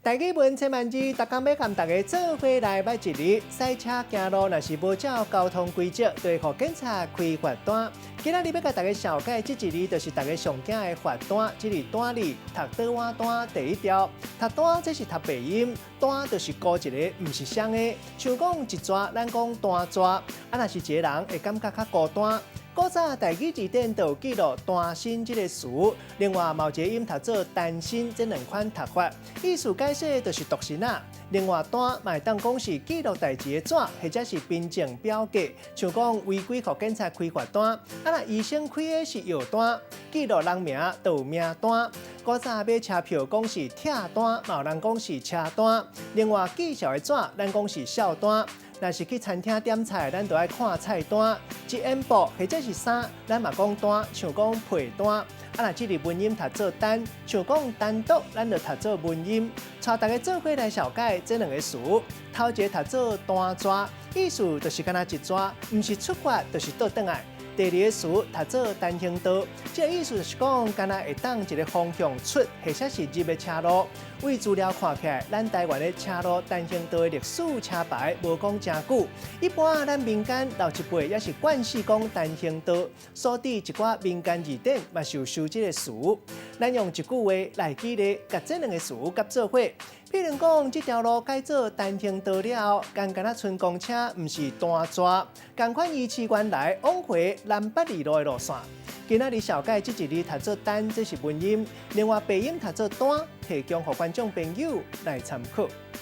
台語文千萬字，逐工欲共大家做伙來捌一字。駛車行路，若是無照交通規則，就會予警察開罰單。今仔日欲共大家紹介這一字，就是大家上驚的罰單。這個單字讀倒碗單第一條，讀單這是讀白音，單就是孤一个，毋是雙个。像講一逝，咱講單逝，啊，若是一个人會感覺較孤單。古早台語字典就有記錄單身這個詞，另外嘛有一个音讀做單身這兩款讀法，意思解釋就是獨身仔。另外單嘛會當講是記錄代誌的紙，或者是憑證表格，像講違規予警察開罰單，啊若醫生開的是藥單，記錄人名就有名單。古早買車票講是拆單，嘛有人講是車單。另外記數的紙，咱講是數單。若是去餐廳點菜，咱就愛看菜單。一件布或者是衫，咱嘛講單，像講被單。啊，若這個文音讀做單，像講單獨，咱就讀做文音。帶大家做伙來紹介這兩个詞。頭一个讀做單逝，意思就是敢若一逝，毋是出發，就是倒轉來。第二个詞讀做單行道，這个意思就是講，敢若會當一个方向出，或者是入的車路。對資料看起來，咱台灣的車路單行道的歷史車牌無講誠久。一般咱民間老一輩也是慣勢講單行道，所以一寡民間字典嘛是有收這个詞。咱用一句話來舉例，共這兩个詞結做伙。譬如講，這條路改做單行道了後，敢若賰公車，毋是單逝，仝款維持原來往回南北二路的路線。今仔日紹介這一字讀做單，這是文音；另外白音讀做單，提供予觀眾朋友來參考。